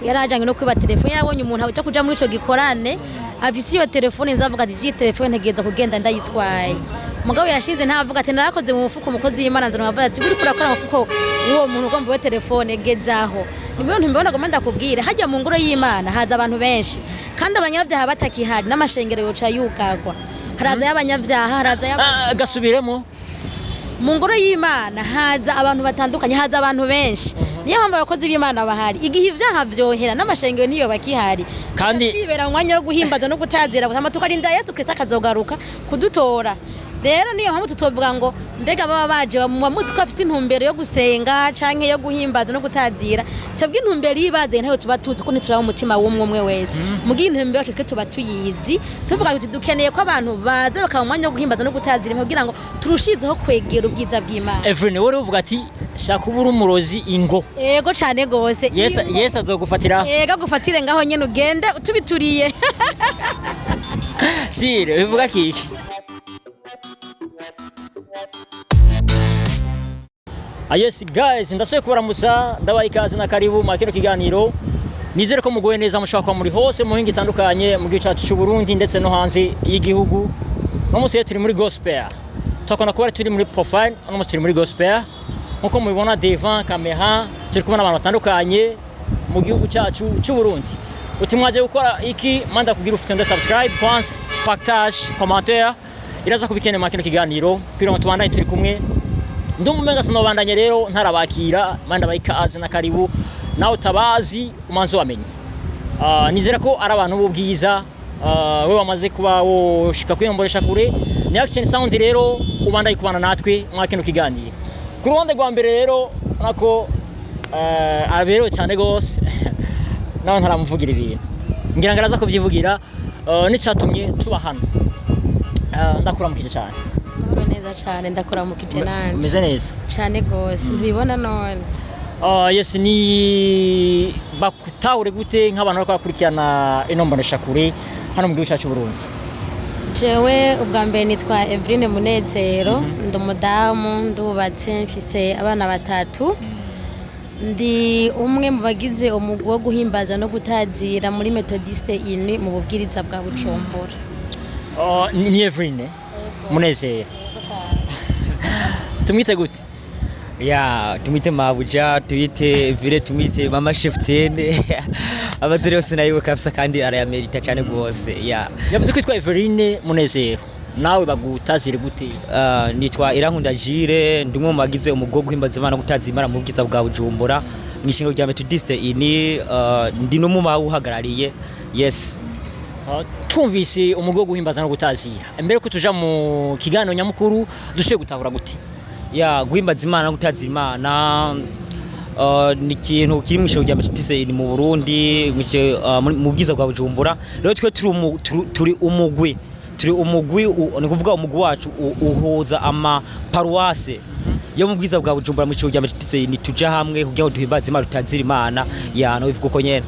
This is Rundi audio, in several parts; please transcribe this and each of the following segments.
Yarajanye no kwiba telefone. Yarabonye umuntu aja kuja muri ico gikorane afise iyo telefone, nzavuga ati: "Iyi telefone ntegereza kugenda ndayitwaye." Mugabo yashinze ntavuga ati: "Narakoze mu mufuko." Umukozi w'Imana nzana avuga ati: "Uriko urakora mu mufuko w'uwo muntu ugomba uwe telefone gezaho." Niyo ntumbero nagomba ndakubwira. Hajya mu ngoro y'Imana haza abantu benshi, kandi abanyabyaha batakihari n'amashengero yoca yugagwa. Haraza y'abanyabyaha, haraza Ah, gasubiremo. Mu ngoro y'Imana haza abantu batandukanye, haza abantu benshi. Niyo mpamvu abakozi b'Imana bahari. Igihe ibyaha vyohera, n'amashengero niyo bakihari. Twibera mu mwanya wo guhimbaza no gutazira gusa, tukarinda Yesu Kristo akazogaruka kudutora. Rero niyo mpamvu tutovuga ngo mbega baba baje muba muzi ko bafise intumbero yo gusenga canke yo guhimbaza no gutazira. Twebwe intumbero yibaze ntayo tuba tuzi, ko ntituraba umutima w'umwe umwe wese. Mugihe intumbero yacu twe tuba tuyizi, tuvuga tuti dukeneye ko abantu baza bakaba mu mwanya wo guhimbaza no gutazira kugira ngo turushizeho kwegera ubwiza bw'Imana. Evelyn, wowe uvuga ati shaka uba uri umurozi ingo. Yego, cane gose. Yesu Yesu azogufatira. Yego, agufatire ngaho nyene ugende tubituriye. Shire bivuga kiki? Ah, yes guys, ndasubiye kubaramutsa, ndabaha ikaze na karibu mu kino kiganiro. Nizere ko muguwe neza, mushobora kuba muri hose mu mihingo itandukanye mu gihugu cyacu cy'u Burundi ndetse no hanze y'igihugu. Uno munsi rero turi muri gospel, tukakunda kuba turi muri profile. Uno munsi turi muri gospel nkuko mubibona devant camera, turi kumwe n'abantu batandukanye mu gihugu cyacu cy'u Burundi. Uti mwaje gukora iki? Manda kugira ufite nde subscribe kwanza, partage, commentaire iraza kubikene mu kino kiganiro kugira ngo tubandanye turi kumwe. Ndumva umenga sinobandanye rero ntarabakira. Manda baha ikaze na karibu, nawe utabazi umanze wamenye. Nizera ko ari abantu b'ubwiza. We wamaze kuba woshika kwiyomboresha kure ni Action Sound. Rero ubandanye kubana natwe mwa kino kiganiro. Ku ruhande rwa mbere rero ubona ko aberewe cyane gose, nawe ntaramuvugira ibintu, ngira ngo araza kubyivugira n'icatumye tuba hano. Ndakuramukije cyane. Mahoro neza cane, ndakuramukije nanje. Umeze neza? Cane gose, ntibibona none? Yes, ni bakutahure gute nk'abantu bariko bakurikirana ino mboneshakure hano mu gihugu cyacu Burundi? Jewe ubwa mbere nitwa Eveline Munezero, ndi umudamu, ndubatse, mfise abana batatu. Ndi umwe mu bagize umugwi wo guhimbaza no gutazira muri Methodiste Unie mu bubwiriza bwa Bujumbura. Ni Eveline Munezero, tumwite gute? Ya, tumwite mabuja, tuyite vile, tumwite mama Cheftaine, amazina yose nayiwe kabisa kandi arayamerita cyane gose ya. Yavuze ko yitwa Eveline Munezero, nawe bagutazire gute? Nitwa Irankunda Jire, ndi umwe mu bagize umugwi wo guhimbaza Imana, gutaza Imana mu bwiza bwa Bujumbura mu ishengero rya Methodiste Unie. Ndi no mu bawuhagarariye, yes. Twumvise umugwi wo guhimbaza no gutazira. Mbere ko tuja mu kiganiro nyamukuru, dushoboye gutahura gute? Ya, guhimbaza Imana no gutaza Imana ni ikintu kiri mu ishengero rya Methodiste Unie mu Burundi, mu bwiza bwa Bujumbura. Rero twe turi umugwi, ni kuvuga umugwi wacu uhuza ama paruwase yo mu bwiza bwa Bujumbura mu ishengero rya Methodiste Unie. Tuja hamwe kugira ngo duhimbaze Imana, tutazira Imana ya no bivuga uko nyene.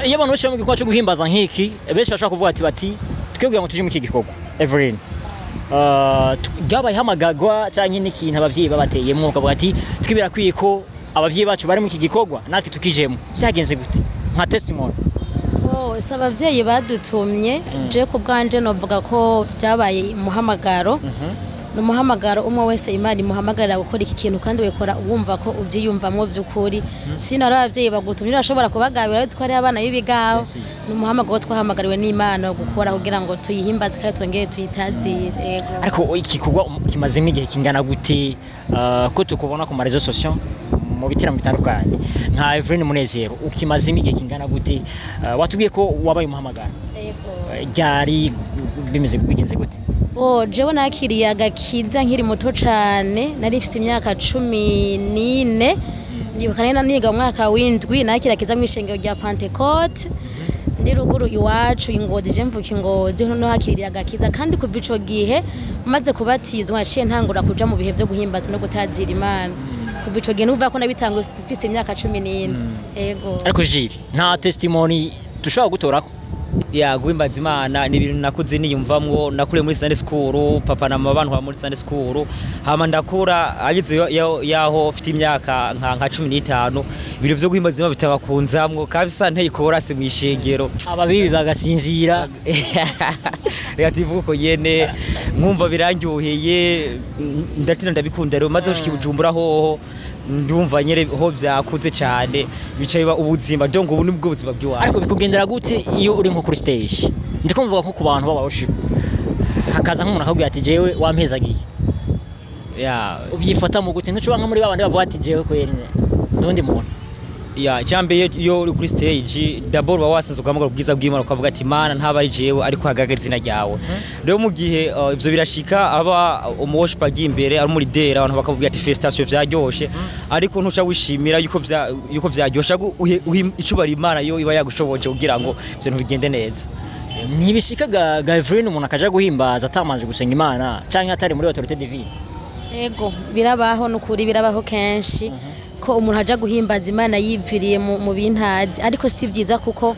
Iyo abantu benshi bari mu gikorwa cyo guhimbaza nk'iki, benshi bashobora kuvuga ati bati twe kugira ngo tuje muri iki gikorwa, Evelyn, ryabaye hamagagwa cyangwa n'ikintu abavyeyi babateyemwo bakavuga ati twe birakwiye ko abavyeyi bacu bari muri iki gikorwa natwe tukijemo? Vyagenze gute nka testimony? Oh, si abavyeyi badutumye. Je ku bwanje novuga ko byabaye umuhamagaro. Ni umuhamagaro, umwe wese Imana imuhamagarira gukora iki kintu, kandi wikora wumva ko ubyiyumvamwo by'ukuri. Sino ari abavyeyi bagutumye, urashobora kubagabira uretse ko ari abana b'ibigaho. Ni umuhamagaro twahamagariwe n'Imana gukora kugira ngo tuyihimbaze kandi twongere tuyitazire. Yego. Ariko iki gikorwa kimazemo igihe kingana gute? Ko tukubona ku ma réseaux sociaux mu bitaramo bitandukanye, nka Evelyn Munezero ukimazemo igihe kingana gute? Watubwiye ko wabaye umuhamagaro. Yego. Ryari bimeze, bigenze gute? Oh, jewe nakiriye agakiza nkiri muto cane, nari mfite imyaka 14. Ndibuka nari niga mu mwaka w'indwi, nakira akiza mu ishengero rya Pentecote ndi ruguru iwacu Ingozi. Je mvuka Ingozi, noneho hakiriye agakiza, kandi kuva ico gihe maze kubatizwa naciye ntangura kuja mu bihe byo guhimbaza no gutazira Imana. Kuva ico gihe numva ko nabitanguye mfise imyaka 14. Yego. Ariko Jiri, nta testimony dushobora gutorako? Ya, guhimbaza Imana ni ibintu nakuze niyumvamwo. Nakuriye muri Sunday school, papa na mama bantwara muri Sunday school, hama ndakura ageze yaho mfite imyaka nka 15, ibintu vyo guhimbaza Imana bitabakunzamwo kabisa, nteye ikorasi mw'ishengero. Ababibi bagasinzira. Reka tubivuge uko nyene, nkumva birandyoheye, ndatina ndabikunda. Rero maze gushika i Bujumbura hoho ndumva nyene ho vyakuze cane, bica biba ubuzima, donc ubu nibwo buzima bw'iwacu. Ariko bikugendera gute iyo uri nko kuri stage? Ndiko mvuga nko ku bantu b'aba worship, hakaza nk'umuntu akakubwira ati: "Jewe wampezagiye." Ya. Uvyifata mu gute? Ntucuba nka muri babandi bavuga ati: "Jewe kweri ndundi muntu"? Ya, icyambere, iyo uri kuri stage, d'abord uba wasanze ugahamagara ubwiza bw'Imana, ukavuga ati: "Mana, ntaba ari jewe, ariko hagaragara izina ryawe." Rero mu gihe ivyo birashika, aba umu worship agiye imbere ari muri dera, abantu bakamubwira ati: "Félicitations, vyaryoshe," ariko ntuca wishimira yuko vyaryoshe, ahubwo uhe icubahiro Imana yo iba yagushoboje kugira ngo ivyo bintu bigende neza. Ntibishika ga Evelyn, umuntu akaja guhimbaza atamanje gusenga Imana canke atari muri autorité divine? Ego, birabaho nukuri, birabaho kenshi ko umuntu aja guhimbaza Imana yiviriye mu bintazi, ariko si byiza, kuko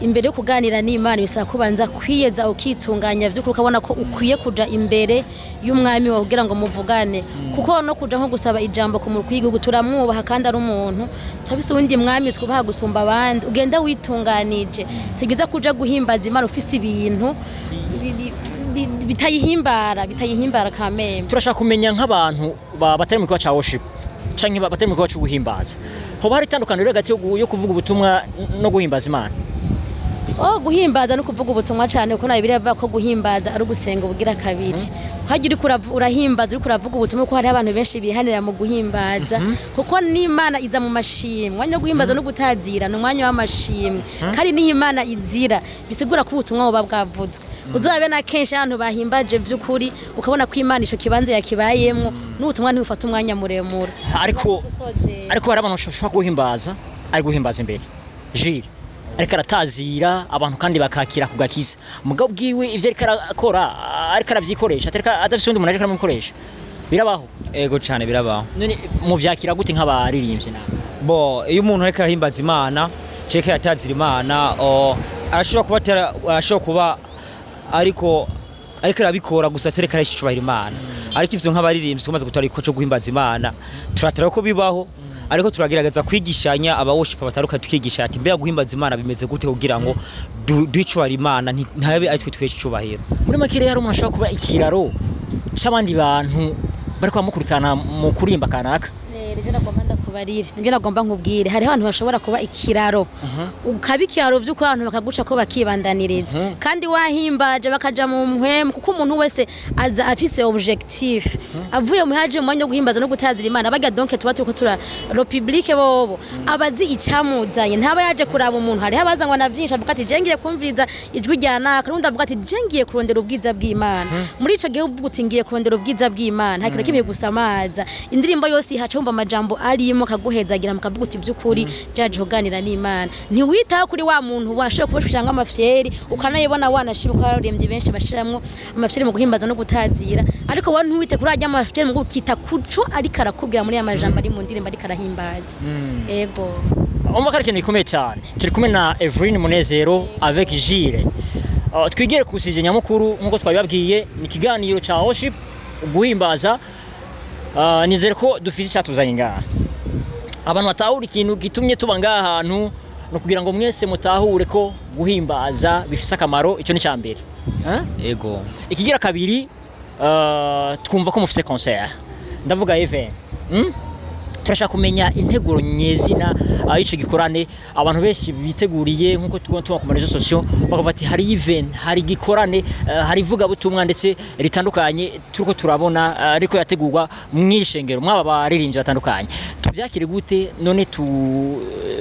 imbere yo kuganira n'Imana bisaba kubanza kwiyeza, ukitunganya vy'ukuri, ukabona ko ukwiye kuja imbere y'umwami wawe kugira ngo muvugane. Kuko no kuja nko gusaba ijambo ku mukuru w'igihugu, turamwubaha kandi ari umuntu, turafise uwundi mwami twubaha gusumba abandi. Ugenda witunganije. Si byiza kuja guhimbaza Imana ufise ibintu bitayihimbara kamembe. Turashaka kumenya nk'abantu batari mu gikorwa ca worship canke batari mu gikorwa co guhimbaza, hoba hari itandukaniro riri hagati yo kuvuga ubutumwa no guhimbaza Imana? Oh, guhimbaza no kuvuga ubutumwa cyane, kuko na Bibiliya ivuga ko guhimbaza ari ugusenga ubugira kabiri. Hajya uriko urahimbaza, uriko uravuga ubutumwa, kuko hariho abantu benshi bihanira mu guhimbaza, kuko n'Imana iza mu mashimwe. Umwanya wo guhimbaza no gutazira ni umwanya w'amashimwe, kandi niho Imana izira, bisigura ko ubutumwa buba bwavuzwe. Uzorabe na kenshi abantu bahimbaje by'ukuri, ukabona ko Imana ico kibanza yakibayemwo, n'ubutumwa ntibufata umwanya muremure. Ariko Gusozera. Ariko hari abantu bashobora guhimbaza, ari guhimbaza imbere jire, ariko aratazira abantu kandi bakakira ku gakiza, mugabo bwiwe ivyo ariko arakora ariko aravyikoresha, atariko adafise undi muntu ariko aramukoresha. Birabaho? Ego cane, birabaho. None muvyakira gute nk'abaririmbyi nawe? Bo, iyo umuntu ariko arahimbaza Imana ceke yatazira Imana, arashobora kuba arashobora kuba ariko arabikora gusa atareka arayicubahira Imana. Ariko ivyo nk'abaririmbyi tumaze gutara iko cyo guhimbaza Imana, turatara ko bibaho, ariko turagerageza kwigishanya aba worship batandukanye, tukigisha ati: "Mbega guhimbaza Imana bimeze gute?" kugira ngo duhe icubahiro Imana, ntabe ari twe twesha icubahiro. Muri make rero, hari umuntu ashobora kuba ikiraro c'abandi bantu bariko bamukurikirana mu kurimba kanaka. Nibyo nagomba ndakubarire, nibyo nagomba nkubwire. Hariho abantu bashobora kuba ikiraro, ukaba ikiraro by'ukuri, abantu bakaguca ko bakibandaniriza, kandi wahimbaje bakaja mu mpwemu, kuko umuntu wese aza afise objectif, avuye mu haje mu mwanya wo guhimbaza no gutazira Imana barya. Donc tuba turiko tura le public, bobo abazi icyamuzanye, ntaba yaje kuraba umuntu. Hariho abazanywa na vyinshi, avuga ati: "Je ngiye kumviriza ijwi rya naka," n'undi avuga ati: "Je ngiye kurondera ubwiza bw'Imana." Muri ico gihe uvuga uti: "Ngiye kurondera ubwiza bw'Imana," nta kintu kimwe gusamaza. Indirimbo yose ihaca, wumva amajambo arimo akaguhezagira, mukavuga uti: "By'ukuri jaje kuganira n'Imana." Ntiwitaho kuri wa muntu ubona ashobora kubashira nk'amafyeri, ukanayibona wanashima ko hararembye benshi bashiramwo amafyeri mu guhimbaza no gutazira, ariko wowe ntiwite kuri ajya amafyeri, mu ukita kuco ariko arakubwira muri ya majambo ari mu ndirimbo ariko arahimbaza. Ego. Umva ko ari ikintu gikomeye cyane. Turi kumwe na Evelyn Munezero avec Gilles. Twigire ku sujet nyamukuru nk'uko twabibabwiye, ni ikiganiro ca worship, guhimbaza. Nizere ko dufise icyatuzanye ngaha, abantu batahura ikintu gitumye tuba ngaha hantu, ni ukugira ngo mwese mutahure ko guhimbaza bifise akamaro. Icyo ni icya mbere. Eh? Ego. Ikigira kabiri, twumva ko mufise concert, ndavuga event? Turashaka kumenya integuro nyezina y'ico gikorane abantu benshi biteguriye, nkuko tubona tuba ku ma réseaux sociaux bakavuga ati hari event, hari gikorane, hari ivugabutumwa ndetse ritandukanye turiko turabona, ariko yategurwa mw'ishengero mwaba baririmbyi batandukanye. Tuvyakire gute none tu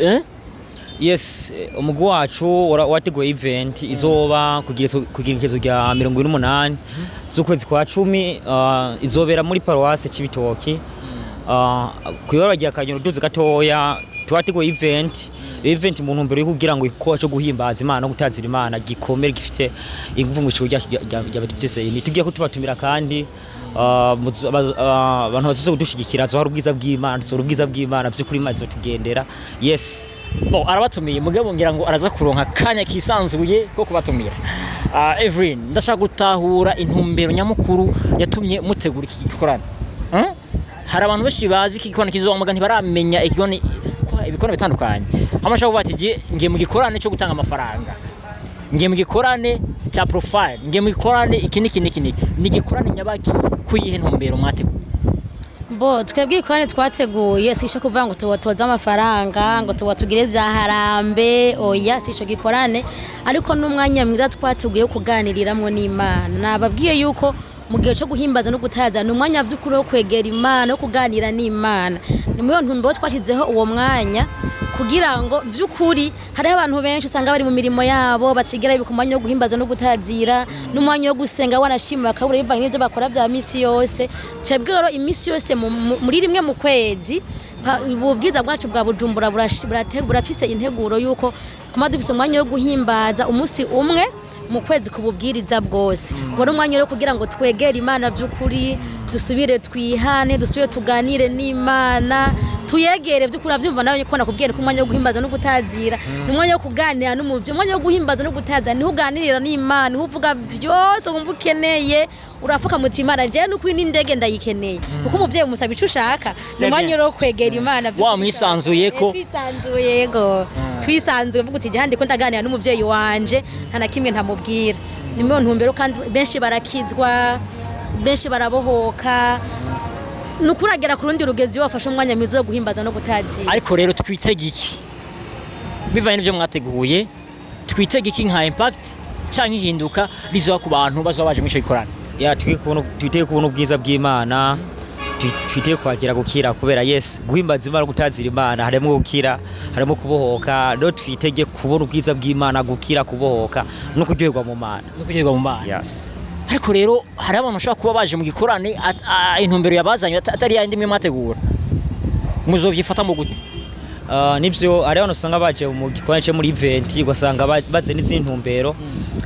eh? Yes, umugwi wacu wateguye event izoba kugira igezo rya 28 z'ukwezi kwa 10, izobera muri paruwase Cibitoki, kw'ibara rya Kanyoni uduze gatoya. Twateguye event mu ntumbero yo kugira ngo igikorwa cyo guhimbaza Imana no gutazira Imana gikomere, gifite ingufu mu ishuri ryacu rya Badiventiste. Tugiye ko tubatumira kandi abantu bazoza kudushigikira, hazoba hari ubwiza bw'Imana, tuzora ubwiza bw'Imana by'ukuri, Imana izotugendera. Yes. Bon, arabatumiye, mugabo ngira ngo araza kuronka kanya kisanzuye ko kubatumira. Evelyn, ndashaka gutahura intumbero nyamukuru yatumye mutegura iki gikorane. Hari abantu benshi bazi iki gikorane kizoba, ntibaramenya igikorane ko ibikorane bitandukanye. Hamwe ashaka kuvuga ati: "Je ngiye mu gikorane cyo gutanga amafaranga, ngiye mu gikorane cya profile, ngiye mu gikorane iki n'iki n'iki n'iki." Ni igikorane nyabaki? Kuyihe ntumbero mwateguye? Bo twebwe ikorane twateguye si ico kuvuga ngo tuba tubaze amafaranga, ngo tuba tugire vya harambe, oya, si ico gikorane, ariko n'umwanya mwiza twateguye wo kuganiriramwo n'Imana. Nababwiye yuko mu gihe cyo guhimbaza no gutaza ni umwanya by'ukuri wo kwegera Imana, wo kuganira n'Imana. Ni muri iyo ntumbero twashyizeho uwo mwanya, kugira ngo by'ukuri hariho abantu benshi usanga bari mu mirimo yabo batigera bibuka umwanya wo guhimbaza no gutazira n'umwanya wo gusenga, wanashima bakabura bivanye n'ibyo bakora bya misi yose. Twebwe rero imisi yose muri rimwe mu kwezi, ubu bwiza bwacu bwa Bujumbura burafise integuro yuko kuma dufise umwanya wo guhimbaza umunsi umwe mu kwezi ku bubwiriza bwose. Wari umwanya rero kugira ngo twegere Imana by'ukuri, dusubire twihane, dusubire tuganire n'Imana, tuyegere by'ukuri. Urabyumva nawe ko nakubwiye ko umwanya wo guhimbaza no gutazira ni umwanya wo kuganira n'umuvyo. Umwanya wo guhimbaza no gutazira niho uganirira n'Imana, niho uvuga byose wumva ukeneye, urafuka muti: "Imana, jewe n'ukuri n'indege ndayikeneye," kuko umuvyeyi umusaba ico ushaka. Ni umwanya rero wo kwegera Imana by'ukuri. Wa mwisanzuye ko Twisanzuye, yego, twisanzuye. Uvuga uti: "Jya ko ndaganira n'umuvyeyi wanje, nta na kimwe ntamubwira." Ni muri iyo ntumbero, kandi benshi barakizwa, benshi barabohoka. Ni ukuragera ku rundi rugezi iyo wafashe umwanya mwiza wo guhimbaza no gutazira. Ariko rero twitege iki bivanye n'ibyo mwateguye? Twitege iki nka impact canke ihinduka rizoba ku bantu bazoba baje muri ico gikorane? Ya, twitege kubona ubwiza bw'Imana, twitege kwakira gukira, kubera yes, guhimbaza Imana no gutazira Imana harimo gukira, harimo kubohoka. Rero twitege kubona ubwiza bw'Imana, gukira, kubohoka no kuryoherwa mu Mana. No kuryoherwa mu Mana. Yes. Ariko rero hari abantu bashobora kuba baje mu gikorane intumbero yabazanye atari yandi mwe mwategura. Muzovyifatamo gute? Nivyo, hari abantu usanga baje mu gikorane cyo muri event, ugasanga baze n'izindi ntumbero,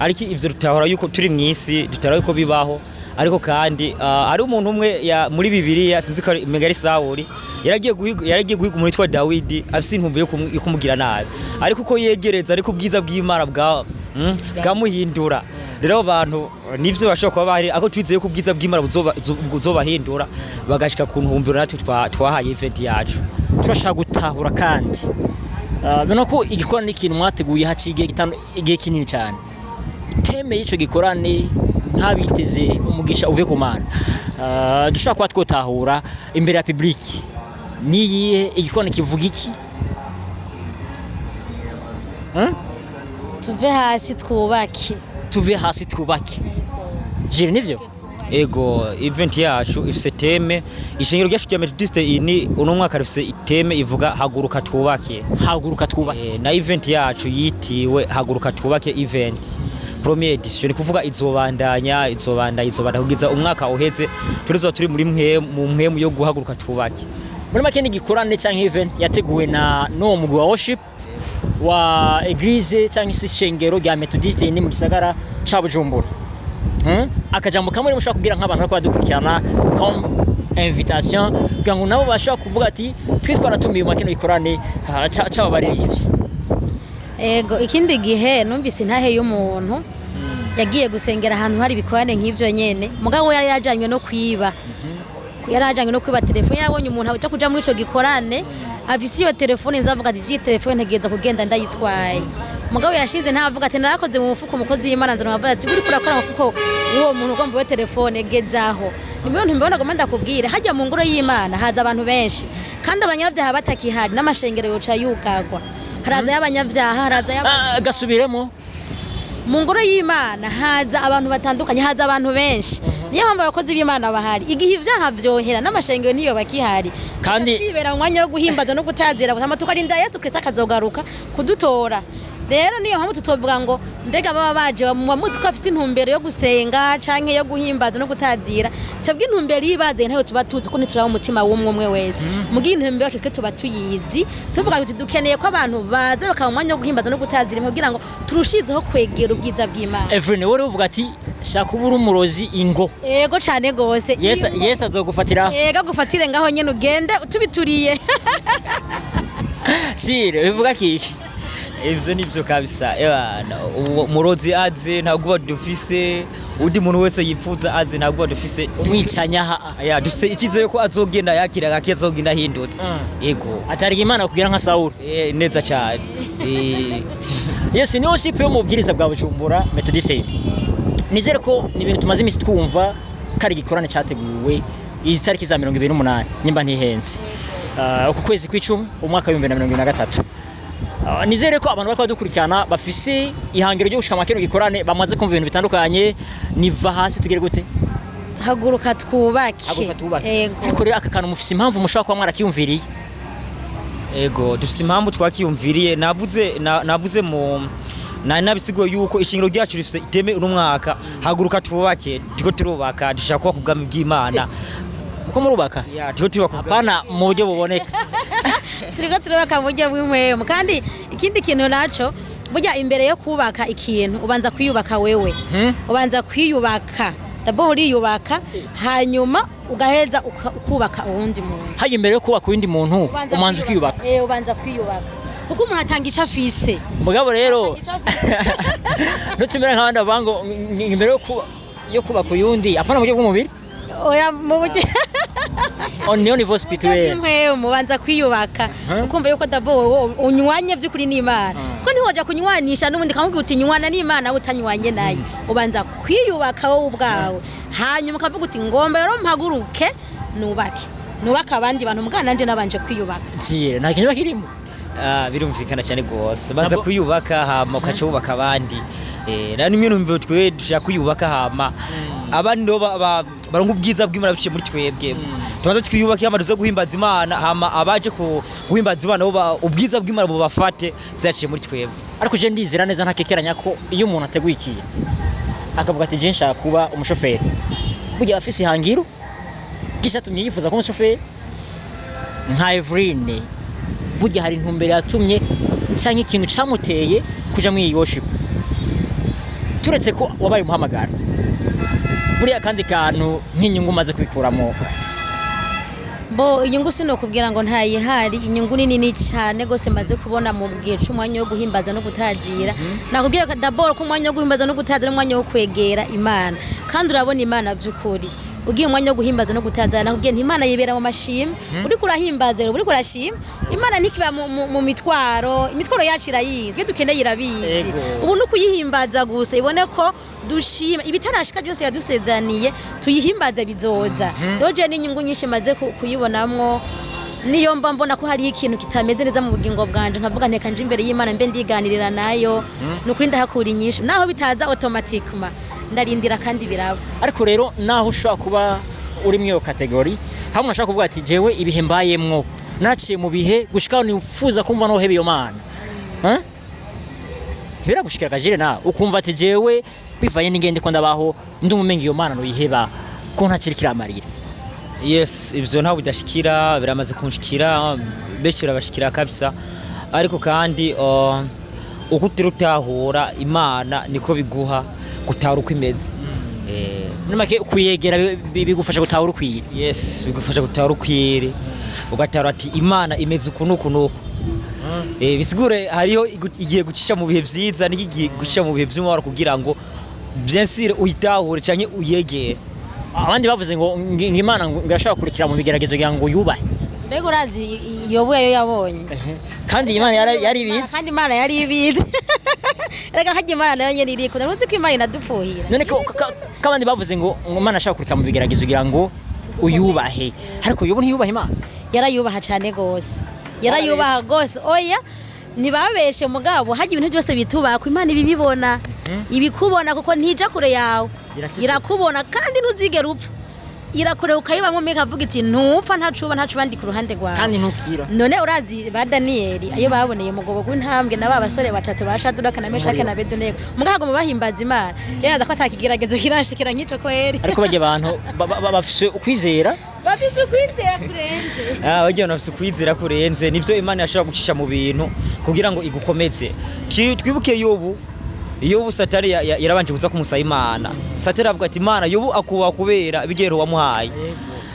ariko ivyo tutahora yuko turi mw'isi, tutahora yuko bibaho. Ariko kandi hari umuntu umwe ya muri Bibiliya, sinzi ko umenga ari Sawuli, yaragiye guhiga umuntu witwa Dawidi afise intumbero yo kumugira nabi, ariko uko yegereza ariko ubwiza bw'Imana bwamuhindura. Rero abo bantu nivyo bashobora kuba bahari, ariko twizeye ko ubwiza bw'Imana buzobahindura bagashika ku ntumbero natwe twahaye event yacu. Turashaka gutahura kandi, bino ko igikorane ni ikintu mwateguye haciye igihe igihe kinini cyane. Thème y'ico gikorane, nk'abiteze umugisha uvuye ku Mana, dushobora kuba twotahura imbere ya public, niyihe? Igikorane kivuga iki? Tuve hasi twubake. Tuve hasi twubake. Jiri, nivyo? Ego, event yacu ifise thème. Ishengero ryacu rya Methodiste ini uno mwaka rifise thème ivuga "Haguruka twubake". Haguruka twubake. Na event yacu yitiwe "Haguruka twubake event première édition", ni kuvuga izobandanya, izobandanya, izobandanya kugeza umwaka uheze. Tuzoba turi muri mwe mu mpwemu yo guhaguruka twubake. Muri make ni igikorane canke event yateguwe na n'uwo mugwi wa worship wa église canke se ishengero rya Methodiste ni mu gisagara ca Bujumbura. Akajambo kamwe mushobora kubwira nk'abantu bariko badukurikirana comme invitation, kugira ngo nabo bashobora kuvuga ati: "Twe twaratumiye mu kino gikorane c'aba baririmbyi." Ego, ikindi gihe numvise intahe y'umuntu yagiye gusengera ahantu hari ibikorane nk'ivyo nyene, mugabo we yari yajanywe no kwiba, yari ajanywe no kwiba telefone. Yabonye umuntu aja kuja muri ico gikorane afise iyo telefone, nzavuga ati: "Iyi telefone ntegereza kugenda ndayitwaye." Mugabo yashinze ntavuga ati: "Narakoze mu mufuko." Umukozi w'Imana nzana avuga ati: "Uriko urakora mu mufuko w'uwo muntu ugomba uwe telefone, gezaho." Ni muri ntumbero nagomba ndakubwira: hajya mu ngoro y'Imana haza abantu benshi, kandi abanyabyaha batakihari n'amashengero yoca yugagwa. Haraza y'abanyabyaha, haraza y'abasuma. Ah, gasubiremo. Mu ngoro y'Imana haza abantu batandukanye, haza abantu benshi. Niyo mpamvu abakozi b'Imana bahari. Igihe ibyaha vyohera n'amashengero ntiyo bakihari. Twibera mu mwanya wo guhimbaza no gutazira, hama tukarinda Yesu Kristo akazogaruka kudutora. Rero niyo mpamvu tutovuga ngo mbega baba baje muba muzi ko bafise intumbero yo gusenga canke yo guhimbaza no gutazira. Twebwe intumbero y'ibaze ntayo tuba tuzi, ko ntituraba umutima w'umwe umwe wese. Mugihe intumbero yacu twe tuba tuyizi, tuvuga tuti dukeneye ko abantu baza bakaba mu mwanya wo guhimbaza no gutazira, kugira ngo turushizeho kwegera ubwiza bw'Imana. Evelyn, wowe uvuga ati: "Shaka uba uri umurozi, ingo." Ego cane gose. Yesu, Yesu azogufatira. Ego, agufatire ngaho nyene, ugende tubituriye. Shire bivuga kiki? Ivyo nivyo kabisa. Ebana, umurozi aze, nta bwoba dufise. Undi muntu wese yipfuza aze, nta bwoba dufise. Umwicanya ha. Ya, dufise icyizere ko azogenda yakira gake, azogenda ahindutse. Yego. Atariga Imana kugira nka Sawuli. Neza cyane. Yes, ni worship yo mu bwiriza bwa Bujumbura Methodiste. Nizere ko ni ibintu tumaze iminsi twumva ko ari igikorane cyateguwe izi tariki za 28, nimba ntihenze, uku kwezi kw'icumi umwaka wa 2023. Nizere ko abantu bariko badukurikirana bafise ihangiro ryo gushika kino gikorane bamaze kumva ibintu bitandukanye. Niva hasi tugere gute? Haguruka twubake. Haguruka twubake. Yego. Ariko rero aka kantu mufise impamvu mushobora kuba mwarakiyumviriye. Ego, dufise impamvu twakiyumviriye. Navuze navuze mu nari nabisigoye yuko ishingiro ryacu rifise iteme uno mwaka: haguruka twubake. Turiko turubaka, dushaka kubaka ubwami bw'Imana. Uko murubaka? Ya, turiko turubaka ubwami. Apana mu buryo buboneka. Turiko turubaka mu buryo bw'impwemu. Kandi ikindi kintu naco, burya imbere yo kubaka ikintu ubanza kwiyubaka wewe. Ubanza kwiyubaka d'abord, uriyubaka, hanyuma ugaheza ukubaka uwundi muntu. Haye imbere yo kubaka uwundi muntu umanza ukiyubaka. Ubanza kwiyubaka, kuko umuntu atanga ico afise. Mugabo rero Atanga ico afise. ntutumere nk'abandi bavuga ngo imbere yo kubaka uyundi, apana mu buryo bw'umubiri. Oya, mu buryo On niyo niveau spirituel. Bw'impwemu ubanza kwiyubaka, ukumva yuko d'abord wowe unywanye by'ukuri n'Imana, kuko ntiwoja kunywanisha n'ubundi kamubwira uti nywana n'Imana wowe utanywanye nayo. Ubanza kwiyubaka wowe ubwawe, hanyuma ukavuga uti ngomba rero mpaguruke nubake abandi bantu, mugana nanje nabanje kwiyubaka. Jire nta kintu kirimo. Ah, birumvikana cyane rwose. Banza kwiyubaka, hama ukaca wubaka abandi. Na nimwe numva twe dushaka kwiyubaka, hama abandi nabo baronka ubwiza bw'Imana biciye muri twebwe. Tubanza twiyubake, hama tuze guhimbaza Imana, hama abaje ku guhimbaza Imana bo ubwiza bw'Imana bubafate byaciye muri twebwe. Ariko je ndizera neza ntakekeranya ko iyo umuntu ateguye ikintu akavuga ati je nshaka kuba umushoferi, burya afise ihangiro gishatumye yifuza kuba umushoferi. Nka Eveline, burya hari intumbero yatumye cyangwa ikintu camuteye kuja muri iyi worship, turetse ko wabaye umuhamagaro. Buriya akandi kantu nk'inyungu umaze kubikuramo? Bo, inyungu sinokubwira ngo ntayihari. Inyungu ni nini cyane gose maze kubona mu gihe c'umwanya wo guhimbaza no gutazira. Nakubwiye ko d'abord ko umwanya wo guhimbaza no gutazira ari umwanya wo kwegera Imana, kandi urabona Imana by'ukuri ugiye umwanya wo guhimbaza no gutazira. Nakubwiye nti Imana yibera mu mashimwe. Uriko urahimbaza rero, uriko urashima Imana, ntikiba mu mitwaro. Imitwaro yacu irayizi, ibyo dukeneye irabizi. Ubu ni ukuyihimbaza gusa, ibone ko dushima ibitarashika byose yadusezaniye, tuyihimbaze, bizoza. Rero je n'inyungu nyinshi maze kuyibonamwo. Niyo mba mbona ko hariho ikintu kitameze neza mu bugingo bwanje, nkavuga nteka nje imbere y'Imana mbe ndiganirira nayo, ni ukuri ndahakura inyishu, naho bitaza automatiquement, ndarindira kandi biraba. Ariko rero naho ushobora kuba uri muri iyo catégorie, hamwe ushobora kuvuga ati jewe ibihe mbayemwo, naciye mu bihe gushika aho nifuza kumva noheba iyo Mana. Hein? Biragushikira kajire nawe ukumva ati jewe bivanye n'ingende ko ndabaho, ndumva umenga iyo Mana noyiheba ko ntakiri kiramarira? Yes, ivyo ntabwo bidashikira, biramaze kunshikira, benshi birabashikira kabisa. Ariko kandi uko utira utahura Imana niko biguha gutahura uko imeze. Muri make kuyegera bigufasha gutahura ukwiye. Yes, bigufasha gutahura ukwiri, ugatahura ati Imana imeze uku n'uku n'uku. Bisigure hariho igihe gucisha mu bihe vyiza n'igihe gucisha mu bihe vy'umubabaro kugira ngo bien sûr uyitahure canke uyegere. Abandi bavuze ngo Imana ngo irashobora kurikira mu bigeragezo kugira ngo yubahe. Mbega urazi Yobu yayo yabonye? Kandi Imana yari ibizi. Kandi Imana yari ibizi. Reka hajya Imana nayo nyene irikunda. Ntuzi ko Imana inadupfuhira? None ko abandi bavuze ngo Imana ashobora kurikira mu bigeragezo kugira ngo uyubahe, ariko Yobu ntiyubahe Imana? Yarayubaha cyane gose, yarayubaha gose. Oya, ntibabeshe, mugabo hajya ibintu byose bitubakwa, Imana ibibibona, ibikubona, kuko ntija kure yawe. Iraceceka. Irakubona kandi ntuzigera upfa. Irakureba ukayibamwo, ikavuga iti ntupfa, ntacuba, ntacuba, ndi ku ruhande rwawe. Kandi ntukira. None urazi ba Daniyeli ayo baboneye umugobo gw'intambwe na ba basore batatu ba Shaduraka na Meshake na Abedenego, mugabo bahimbaza Imana? Je naza ko atakigeragezo kiranshikira nk'ico kweri. Ariko bajya abantu bafise ukwizera. Bafise ukwizera kurenze. Ah, bagiye bafise ukwizera kurenze. Nivyo, Imana yashobora gucisha mu bintu kugira ngo igukomeze. Twibuke Yobu. Yobu Satani yarabanje kuza kumusaba Imana. Satani avuga ati Imana Yobu akuba kubera bigero wamuhaye.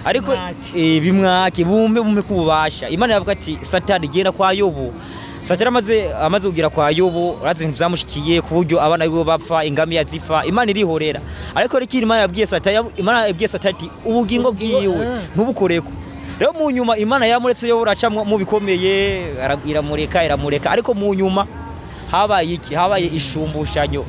Ariko Bimwake. Bimwake bumpe kububasha. Imana yavuga ati Satani genda kwa Yobu. Satani amaze kugira kwa Yobu, urazi ibintu vyamushikiye ku buryo abana biwe bapfa, ingamiya zipfa, Imana irihorera. Ariko rikiri Imana yabwiye Satani, Imana yabwiye Satani ati ubugingo bwiwe ntubukoreko. Rero mu nyuma Imana yamuretse Yobu aracamwo mu bikomeye, iramureka, ariko mu nyuma habaye iki? Habaye ishumbushanyo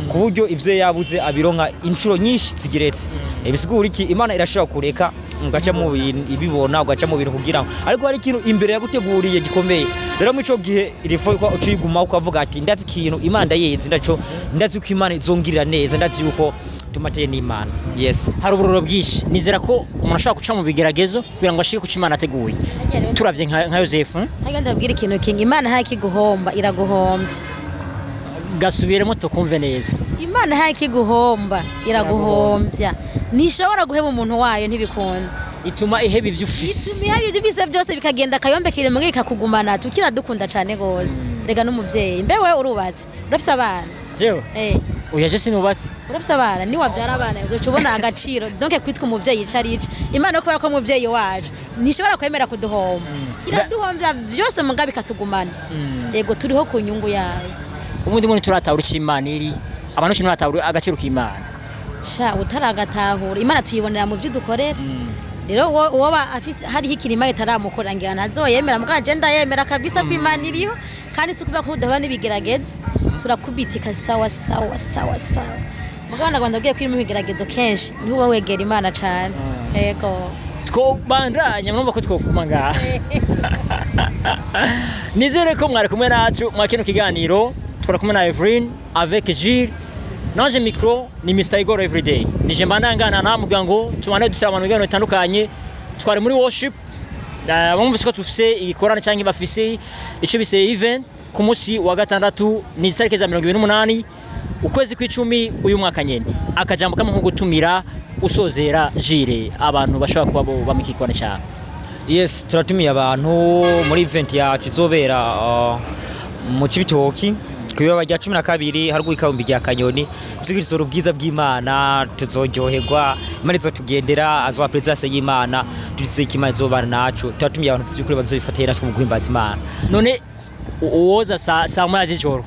ku buryo ivyo yabuze abironka inshuro nyinshi zigeretse. Bisigura iki? Imana irashobora kureka ugaca mu bintu ibibona, ugaca mu bintu kugira ngo, ariko hari ikintu imbere yaguteguriye gikomeye. Rero muri ico gihe irifo ko uciguma ukavuga ati ndazi ikintu Imana ndayizi, ndaco ndazi ko Imana izongirira neza, ndazi yuko tumateye n'Imana. Yes. Hari uburoro bwinshi, nizera ko umuntu ashobora guca mu bigeragezo kugira ngo ashike ku cyo Imana ateguye. Turavye nka Yosefu, Ntabwo ndabwira ikintu kingi, Imana ntakiguhomba, iraguhombya. Gasubiremo tukumve neza. Imana ntakiguhomba, iraguhombya. Ntishobora guheba umuntu wayo, ntibikunda. Ituma iheba ivyo ufise. Ituma iheba ibyo ufise byose bikagenda akayombe kiri mu ikakugumana, tukiradukunda cane gose. Rega n'umuvyeyi, mbe wewe urubatse, urafise abana? Jewe? Eh. Oya, je sinubatse. Urafise abana, ni wabyara abana uzoca ubona agaciro donc kwitwa umuvyeyi ico arico. Imana kubera ko umuvyeyi wacu ntishobora kwemera kuduhomba, iraduhombya byose mugabe ikatugumana. Yego, turiho ku nyungu yawe. Ubundi ngo ntituratahura ico Imana iri, abantu benshi ntibaratahura agaciro k'Imana. Sha, utaragatahura, Imana tuyibonera mu byo dukorera. Rero uwo afise hariho ikintu Imana itaramukora, ngira ntazoyemera, mugabo je ndayemera kabisa ko Imana iriho. Kandi si ukuvuga ko udahura n'ibigeragezo, turakubitika sawa sawa sawa sawa, mugabo nagomba ndabwiye ko iri mu bigeragezo kenshi niho uba wegera Imana cane. Yego. Twobandanya, murumva ko twokuma ngaha. Nizere ko mwari kumwe nacu mwa kino kiganiro. Turi kumwe na Evelyn avec Gilles, nanje micro ni Mr Igor Everyday, nije mbandangana namubwira ngo tubane dutira abantu ibiganiro bitandukanye. Twari muri worship. Bumvise ko tufise igikorane cyangwa bafise ico bise event ku munsi wa gatandatu, ni itariki za 28 ukwezi kw'icumi uyu mwaka nyene. Akajambo kamwe nko gutumira usozera, Gilles, abantu bashobora kuba bo bamikikone cyane. Yes, turatumiye abantu muri event yacu izobera mu Cibitoki ku ibarabara rya 12 haruguru y'ikabumbi rya Kanyoni. Vy'ukuri ubwiza bw'Imana, tuzoryoherwa, Imana izotugendera, azoba presence y'Imana, turizeye ko Imana izobana nacu. Turatumiye abantu vy'ukuri bazobifatanya natwe mu guhimbaza Imana. None uwoza saa 1 z'ijoro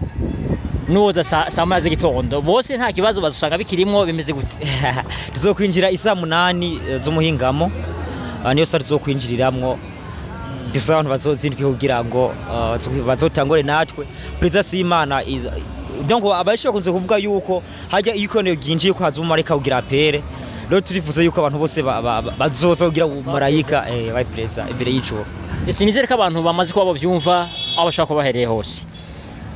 n'uwoza saa 1 z'igitondo, bose nta kibazo bazosanga bikirimwo? Bimeze gute? Tuzokwinjira isaa 8 z'umuhingamo. Niyo saa tuzokwinjiriramwo. Dusa abantu bazozinduke kugira ngo bazotangure natwe presence y'Imana. Donc abenshi bakunze kuvuga yuko hajya iyo ikoraniro ryinjiye ko haza umumarayika kugira apere. Rero turifuza yuko abantu bose bazoza kugira umumarayika bayi present imbere y'ijuru. Sinizere ko abantu bamaze kuba bavyumva aho bashobora kuba bahereye hose.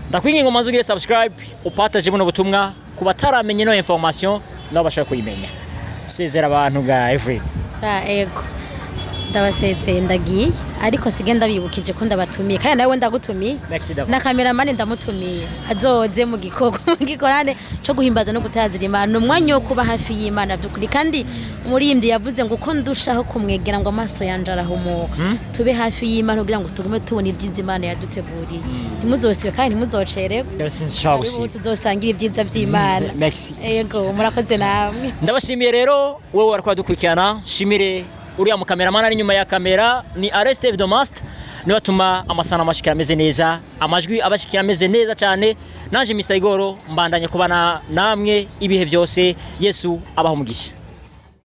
Ndakwinginga ngo maze ugire subscribe, upartage buno butumwa ku bataramenye no information, nabo bashobora kuyimenya. Sezera abantu bwa Every. Sa ego, ndabasezeye, ndagiye, ariko sige ndabibukije ko ndabatumiye, kandi nawe ndagutumiye. Merci d'avance. Na kameramani ndamutumiye, azoze mu gikorwa, mu gikorane co guhimbaza no gutazira Imana. Ni umwanya wo kuba hafi y'Imana by'ukuri. Kandi umuririmbyi yavuze ngo uko ndushaho kumwegera ngo amaso yanje arahumuka. Tube hafi y'Imana kugira ngo tugume tubona ibyiza Imana yaduteguriye. Ntimuzosibe kandi ntimuzocererwe. Sinshobora Karibu, gusiba. tuzosangira ibyiza by'Imana. Merci. Yego, murakoze namwe. Ndabashimiye rero wowe wariko dukurikirana. Shimire uriya mukameramani ari inyuma ya kamera, ni Areste Domast, niwe atuma amasanamu ashikira ameze neza, amajwi abashikira ameze neza cyane. Nanje Mr Igoro mbandanye kubana namwe ibihe byose. Yesu abaho umugisha.